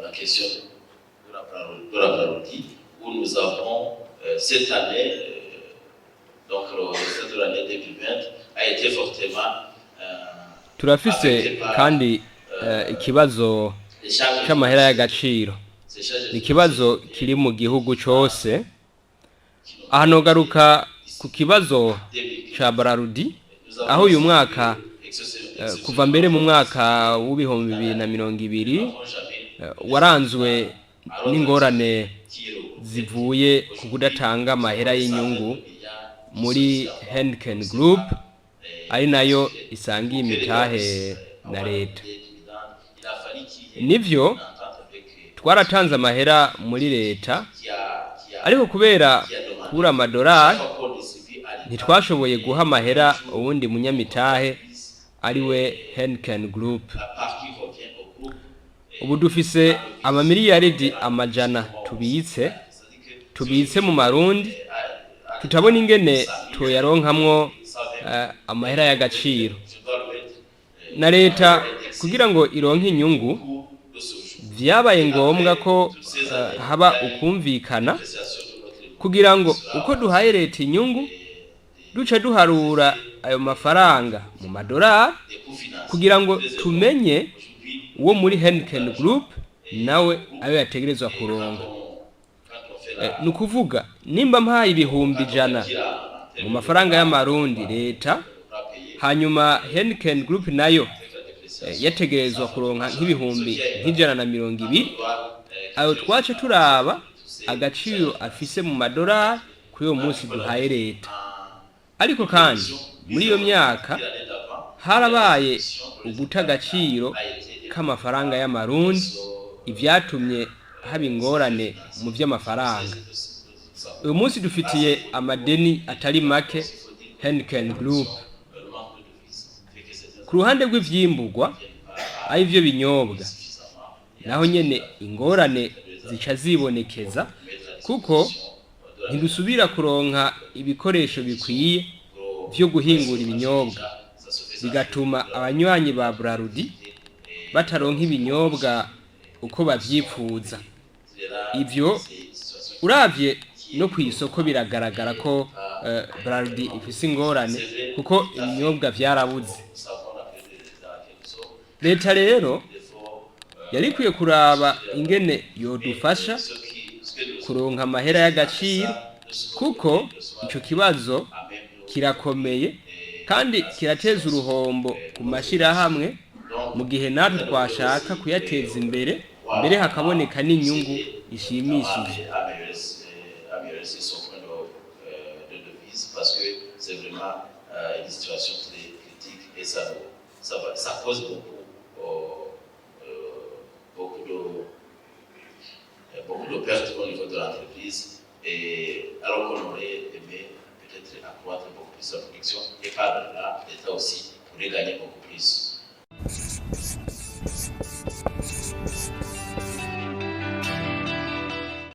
La question de la Brarudi, où nous avons cette année, donc le résultat de l'année 2020 a été fortement Turafise kandi ikibazo les charges c'amahera y'agaciro. Ces charges Ni ikibazo kiri mu gihugu cose. Aha nogaruka ku kibazo ca Brarudi, aho uyu mwaka, kuva mbere mu mwaka w'2020, waranzwe n'ingorane zivuye ku kudatanga amahera y'inyungu muri Heineken Group, ari nayo isangiye imitahe na leta. Nivyo, twaratanze amahera muri leta, ariko kubera kubura amadolari ntitwashoboye guha amahera uwundi munyamitahe, ari we Heineken Group. Ubu dufise amamiliyaridi amajana tubitse mu marundi, tutabona ingene toyaronkamwo amahera y'agaciro. Na leta kugira ngo ironke inyungu, vyabaye ngombwa ko haba ukumvikana kugira ngo uko duhaye leta inyungu, duce duharura ayo mafaranga mu madolari kugira ngo tumenye uwo muri Heineken Group nawe ayo yategerezwa kuronka. Ni ukuvuga nimba mpaye 100,000 mu mafaranga y'amarundi leta, hanyuma Heineken Group nayo yategerezwa kuronka nk'ibihumbi nk'ijana na mirongo ibiri, ayo twace turaba agaciro afise mu madolari kuri uwo munsi duhaye leta. Ariko kandi muri iyo myaka harabaye uguta agaciro k'amafaranga y'amarundi, ivyatumye haba ingorane mu vy'amafaranga. Uyu munsi dufitiye amadeni atari make Heineken Group. Ku ruhande rw'ivyimbugwa, arivyo binyobwa, naho nyene ingorane zica zibonekeza, kuko ntidusubira kuronka ibikoresho bikwiye vyo guhingura ibinyobwa, bigatuma abanywanyi ba Brarudi bataronka ibinyobwa uko bavyipfuza. Ivyo uravye no kw'isoko biragaragara ko Brarudi ifise ingorane, kuko ibinyobwa vyarabuze. Leta rero yari ikwiye kuraba ingene yodufasha kuronka amahera y'agaciro, kuko ico kibazo kirakomeye kandi kirateza uruhombo ku mashirahamwe, mu gihe natwe twashaka kuyateza imbere, mbere hakaboneka n'inyungu ishimishije. Améliorer son point de devise parce que c'est vraiment une situation très critique et ça cause beaucoup de pertes au niveau de l'entreprise, et alors qu'on aurait aimé peut-être accroître beaucoup plus la production et par là l'État aussi pourrait gagner beaucoup.